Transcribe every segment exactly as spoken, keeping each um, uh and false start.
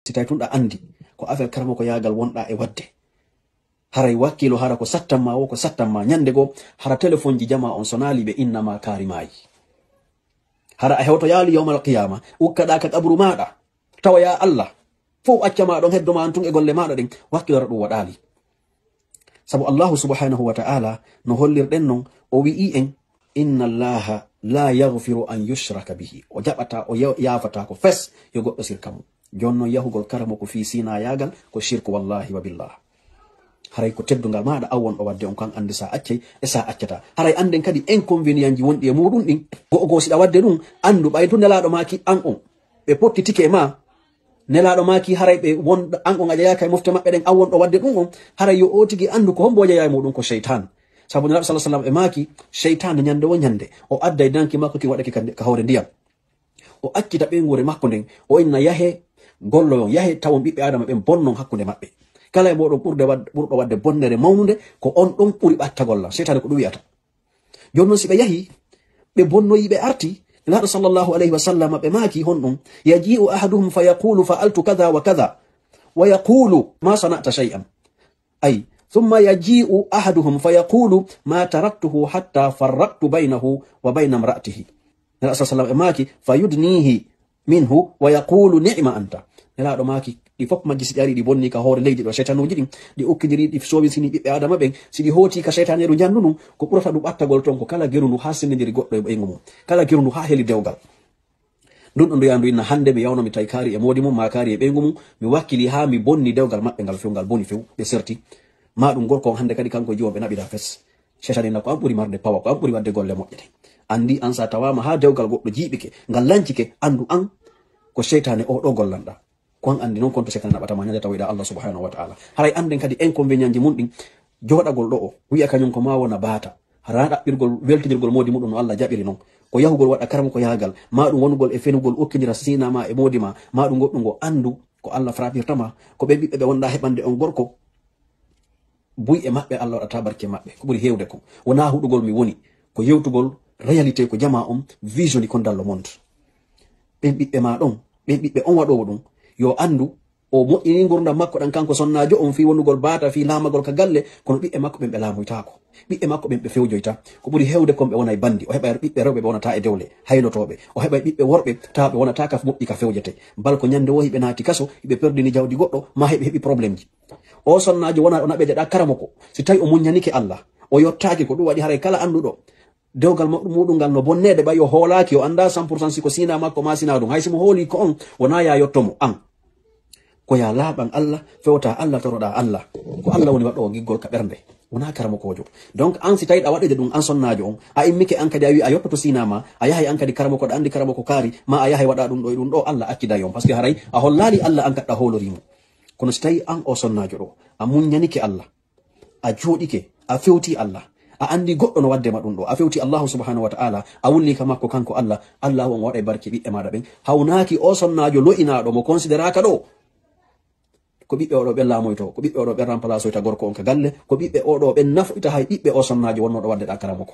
Si tawi tun ɗa andi ko affaire karamoko yaagal wonɗa e wadde. Haray wakkilo hara ko sattan ma wo ko sattan ma. Ñande goo hara telefonji jama on sonaali ɓe inna ma kaari maayi. Hara a hewtoyaali yawmal qiyama, ukkaɗa ka qabru maɗa. Tawa ya Allah, fow acca ma ɗon heddo ma an tun e golle maɗa ɗen. Wakkilo hara ɗum waɗaali. Sabu Allahu subhanahu wa ta'ala no hollirɗen non, o wi'i en, "Inna Allaha la yaghfiru an yushraka bihi." O jaɓata, o ya-, yaafata ko fes yo goɗɗo sirka mo. Jon non yahugol karamoko fii sinayaagal ko shirku wallahi wa billah. Haray ko teddungal maɗa an wonɗo wadde on kan andi sa accay e sa accata. Haray anden kadi inconvénientji wonɗi e muɗum ɗin. Go'o goo siɗa wadde ɗum, andu ɓay tun nelaɗo maki an on. Ɓe pottitike e ma, nelaɗo maki haray ɓe won an on a jeyaaka e mofte maɓɓe ɗen, an wonɗo wadde ɗum on, haray yo o tigi andu ko hombo o jeyaa e muɗum ko sheytan. Sabu nelaɗo sallallahu alaihi wasallam e maki, sheytan ñande wo ñande, o adday danki makko kin waɗake ka, ka hoore ndiyam. O accita ɓeynguure makko nden, o inna yahe golloyon, yahe tawon ɓiɓɓe Adama ɓen bonnon hakkunde maɓɓe. Kala e moɗon ɓurde wad-, ɓurɗo wadde bonnere mawnunde, ko on ɗon ɓuri ɓattagol lan. Sheytane ko ɗum wi'ata. Jooni non si ɓe yahi, ɓe bonnoyi ɓe arti, Nelaaɗo sallallahu alayhi wa sallam ɓe maaki honɗum? Yaji'u ahaduhum fa yaqulu fa'altu kadha wa kadha, wa yaqulu ma sana'ta shay'an. Ay, thumma yaji'u ahaduhum fa yaqulu ma taraktuhu hatta farraqtu baynahu wa bayna imra'atihi. Nelaaɗo sallallahu alayhi wa sallam ɓe maaki, fa yudnihi minhu wa yaqulu ni'ma anta. Nelaaɗo maaki, ɗi fof majji si ɗi ari ɗi bonni ka hoore leydi ɗo, seytanuuji ɗin, ɗi ukkidiri, ɗi sowisini ɓiɓɓe Aadama ɓen, si ɗi hooti ka seytaneeru njandu ndun, ko ɓurata ɗum ɓattagol toon ko kala gerundu haasindindiri goɗɗo e ɓeyngu mum, kala gerundu haa heli dewgal. Ndun ɗon ndu yaha ndu inna, hannde mi yawno mi tawi kaari e moodi mum, maa kaari e ɓeyngu mum, mi wakkili haa mi bonni dewgal maɓɓe ngal few, ngal boni few, ɓe serti. Maa ɗum gorko on hannde kadi kanko e jiwo ɓe naɓira fes. Seytaane na ko an ɓuri marde pawa, ko an ɓuri wadde golle moƴƴe ɗe. Anndi an sa tawaama haa dewgal goɗɗo jiiɓike, ngal lancike, anndu an ko seytaane o ɗo gollanɗa. Ko an anndi non konto seytaane naɓata ma ñande tawoyɗa Allah subhanahu wa ta'ala. Haray annden kadi inconvénientji mun ɗin, jooɗagol ɗo o, wi'a kañum ko ma wona baata. Hara ɗaɓɓirgol, weltinirgol moodi muɗum no Allah jaɓiri non. Ko yahugol waɗa karamoko yaagal, ma ɗum wonugol e fenugol, ukkindira siina ma e moodi ma, ma ɗum goɗɗum ngo anndu ko Allah frappirta ma, ko ɓen ɓiɓɓe ɓe wonɗa heɓande on gorko. Buy e maɓɓe, Allah waɗata barke maɓɓe. Ko ɓuri heewde kon, wonaa huɗugol mi woni, ko yewtugol réalité ko jamaa on visioni kon dans le monde. Ɓen ɓiɓɓe ma ɗon, ɓen ɓiɓɓe on waɗoowo ɗum, yo anndu, o moƴƴini ngurdam makko ɗan kanko sonnaajo on fii wonugol baata, fii laamagol ka galle, kono ɓiɓɓe makko ɓen ɓe laamoytaako. Ɓiɓɓe makko ɓen ɓe fewjoyta. Ko ɓuri heewde kon ɓe wonay bandi. O heɓay ɓiɓɓe rewɓe ɓe wonata e dewle, haylotooɓe. O heɓay ɓiɓɓe worɓe, tawa ɓe wonata ka moƴƴi ka fewjete. Bal ko ñande woo hiɓe naati kaso, hiɓe perdini jawdi goɗɗo, maa hiɓe heɓi problemji. O sonnaajo wona o naɓejeɗa karamoko. Si tawi o muññanike Allah, o yottaaki, ko ɗum waɗi haray kala annduɗo dewgal mo-, muɗum ngal no bonneede, ɓay o hoolaaki, o annda cent pour cent si ko sina makko ma sina ɗum. Hay si mo hooli ko on, wona ya yotto mo, an. Ko ya laaɓan Allah, fewta Allah, toroɗa Allah. Ko Allah woni waɗoowo giggol ka ɓernde. Wona karamokoojo. Donc, an si tawi ɗa waɗude ɗum, an sonnaajo on, a immike an kadi a wi a yottoto sina ma, a yahay an kadi karamoko, ɗa anndi karamoko kaari, ma a yahay waɗa ɗum ɗo e ɗum ɗo, Allah accida yon. Parce que haray a hollaali Allah an kaɗɗa hoolori mo. Kono si tawi an o sonnaajo ɗo, a muññanike Allah, a jooɗike, a fewti Allah, a anndi goɗɗo no wadde ma ɗum ɗo, a fewti Allahu subhanahu wa ta'ala, a wulli ka makko kanko Allah, Allahu on waɗay barke ɓiɓɓe maɗa ɓen. Hawnaaki o sonnaajo lo'inaaɗo mo considéraka ɗo. Ko ɓiɓɓe oɗo ɓen laamoyto, ko ɓiɓɓe oɗo ɓen remplaçoyta gorko on ka galle, ko ɓiɓɓe oɗo ɓen nafoyta hay ɓiɓɓe o sonnaajo wonnooɗo wadde ɗa karamoko.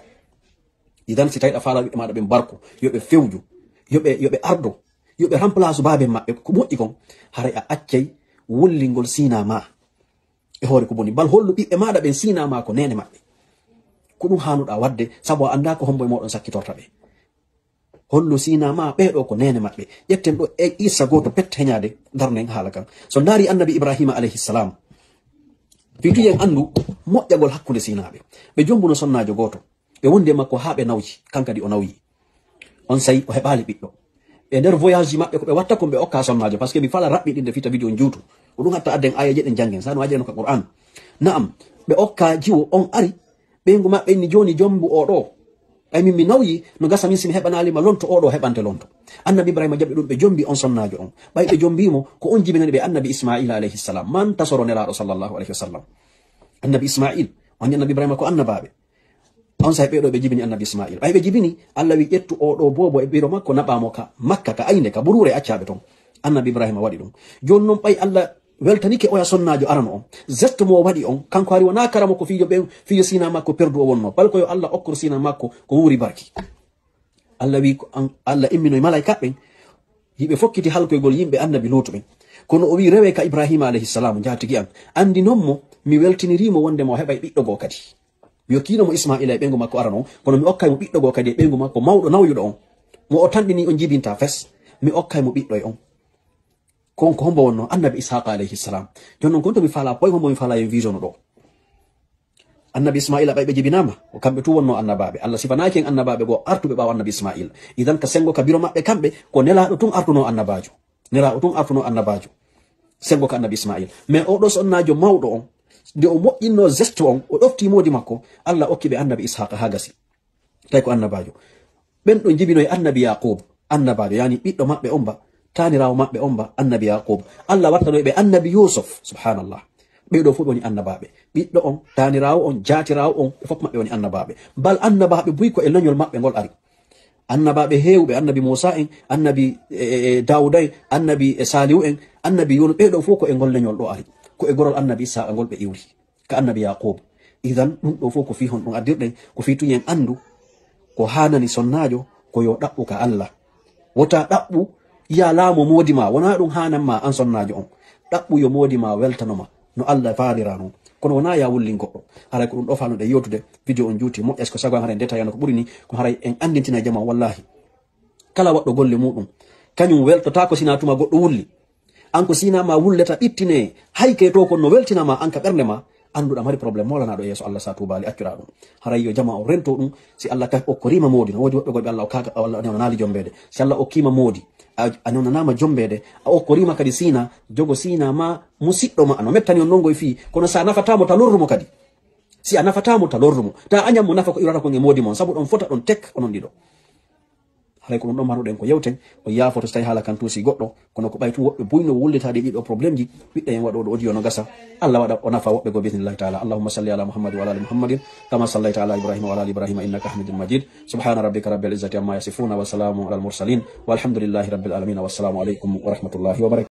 Idan si tawi ɗa faala ɓiɓɓe maɗa ɓen barku, yo ɓe fewju, yo ɓe, yo ɓe ardo, yo ɓe remplace baaben maɓɓe, ko moƴƴi kon, haray a accay wullingol sina ma e hoore ko boni. Bal hollu ɓiɓɓe maɗa ɓen sina ma ko neene maɓɓe. Ko ɗum haanuɗa wadde, sabu a annda ko hombo e moɗon sakkitorta ɓe. Hollu sina ma ɓee ɗo ko neene maɓɓe. Ƴetten ɗo e issa gooto pet heñaade, darnen haala kan. So ndaari annabi Ibrahima alayhi salam, fii tun yen anndu moƴƴagol hakkunde sinaaɓe. Ɓe jombuno sonnaajo gooto. Ɓe wondi e makko haa ɓe nawji, kan kadi o nawyi. Onsay o heɓaali ɓiɗɗo. E nder voyage ji maɓɓe ko ɓe watta kon ɓe okka sonnaajo, parce que mi fala raɓɓiɗinde fii ta video on juutu. Ko ɗum hatta adden aayeeje ɗen janngen, sano aayeeje no ka Qur'an. Na'am, ɓe okka jiwo on ari, ɓeyngu maɓɓe inni jooni jombu o ɗo. Ɓay min mi nawyi, no gasa min si mi heɓanaali ma lonto o ɗo heɓante lonto. Annabi Ibrahima jaɓi ɗum ɓe jombi on sonnaajo on. Ɓay ɓe jombi mo, ko on jibinani ɓe annabi Ismaila alayhi salam, man tasoro Nelaaɗo sallallahu alayhi wa sallam. Annabi Ismail, on annabi Ibrahima ko annabaaɓe. Onsay ɓee ɗo ɓe jibini annabi Ismail. Ɓay ɓe jibini, Allah wi ƴettu o ɗo boobo e ɓiro makko naɓa mo ka Makka, ka aynde, ka buruure accaaɓe ton. Annabi Ibrahima waɗi ɗum. Jooni non ɓay Allah weltanike oya sonnaajo arano on. Geste mo o waɗi on, kanko hari wona karamoko fiijo ɓen, fiijo sina makko perdu o wonno. Bal ko yo Allah okkor sina makko ko wuuri barki. Allah wi ko an, Allah imminoy malaykaaɓe ɓen, hiɓe fokkiti halkoygol yimɓe annabi Luutu ɓen. Kono o wi'i, "Rewee ka Ibrahima alayhi salam, njaatigi an. Anndi non mo, mi weltinirii mo wonde mo heɓay ɓiɗɗo goo kadi." Mi okkiino mo Ismaila e ɓeyngu makko arano on, kono mi okkay mo ɓiɗɗo goo kadi e ɓeyngu makko mawɗo nawyuɗo on. Mo o tanɗini on jibinta fes, mi okkay mo ɓiɗɗo e on. Kon ko hombo wonno? Annabi Ishaqa alayhi salam. Jon non kon to mi faalaa poy hombo mi faalaa en vision ɗo. Annabi Ismaila ɓay ɓe jibinaama, ko kamɓe tun wonno annabaaɓe. Allah sifanaaki en annabaaɓe goo artuɓe ɓaawo annabi Ismaila. Idan ka sengo ka biro maɓɓe kamɓe, ko nelaaɗo tun artuno annabaajo. Nelaaɗo tun artuno annabaajo. Sengo ka annabi Ismaila. Mais oo ɗoo sonnaajo mawɗo on, nde o moƴƴinno geste on, o ɗofti moodi makko, Allah okki ɓe annabi Ishaqa haa gasi. Tawi ko annabaajo. Ɓen ɗon jibinoyi annabi Yaqub, annabaajo, yani ɓiɗɗo maɓɓe on ba, taaniraawo maɓɓe on ba, annabi Yaqub. Allah wattanoyi ɓe annabi Yusuf, subhanallah. Ɓee ɗoo fof ɓe woni annabaaɓe. Ɓiɗɗo on, taaniraawo on, jaatiraawo on, ɓe fof maɓɓe woni annabaaɓe. Bal annabaaɓe buy ko e leñol maɓɓe ngol ari. Annabaaɓe heewɓe, annabi Muusa en, annabi, e, e, e, Daawuda en, annabi, e, Saalihu en, annabi Yunus, ɓee ɗoo fof ko e ngol leñol ɗoo ari. Ko e gorol annabi Isaaqa ngol ɓe iwri. Ka annabi Yaqub. Idan, ɗum ɗoo fof ko fii honɗum addirɗen? Ko fii tun en anndu ko haanani sonnaajo, ko yo ɗaɓɓu ka Allah. Wota ɗaɓɓu, ya laamu moodi ma, wonaa ɗum haanan ma an sonnaajo on. Ɗaɓɓu yo moodi ma weltano ma, no Allah faalira non. Kono wonaa ya wullin goɗɗo. Haray ko ɗum ɗoo faalnuɗen yewtude, video on juuti, moƴƴa si ko sago an haray en detayano ko ɓuri ni, kono haray en anndintinay jama, wallahi. Kala waɗɗo golle muuɗum, kañum weltotaako sinaa tuma goɗɗo wulli. An ko sinaa ma wulleta ɓittine, hay kay to kon no weltina ma an ka ɓernde ma, annduɗa mari problème, molanaaɗo yeeso Allah sa tuubaali, accuɗaa ɗum. Haray yo jama on rento ɗum, si Allah ka okkoriima moodi, no woodi woɓɓe goɗɓe Allah okkaaka, Allah newnanaali jombeede. Si Allah okkiima moodi, a, a newnanaama jombeede, a okkoriima kadi sinaa, jogo sinaa ma musiɗɗo ma, no mettani on non ngoy fii, kono sa nafataa mo ta lorru mo kadi. Si a nafataa mo ta lorru mo, ta añan mo nafa ko iwrata kon e moodi mon, sabu ɗon fota ɗon tek onon ɗiɗo. Haray ko ɗum ɗon marnuɗen ko yewten, o yaafoto so tawi haala kan tuusi goɗɗo, kono ko ɓay tun woɓɓe buy no wullitaade e ɗiɗo problème ji, ɓiɗɗo en waɗooɗo audio no gasa, Allah waɗa o nafa woɓɓe goo, bi idnillahi taala. Allahumma salli ala Muhammad wa ala ali Muhammadin, kama sallayta ala Ibrahima wa ala ali Ibrahima innaka hamidun majid. Subhana rabbika rabbil izzati amma yasifuna wa salamun ala al mursalin, walhamdulillahi rabbil alamin, wassalamu aleykum wa rahmatullahi wa barakatuh.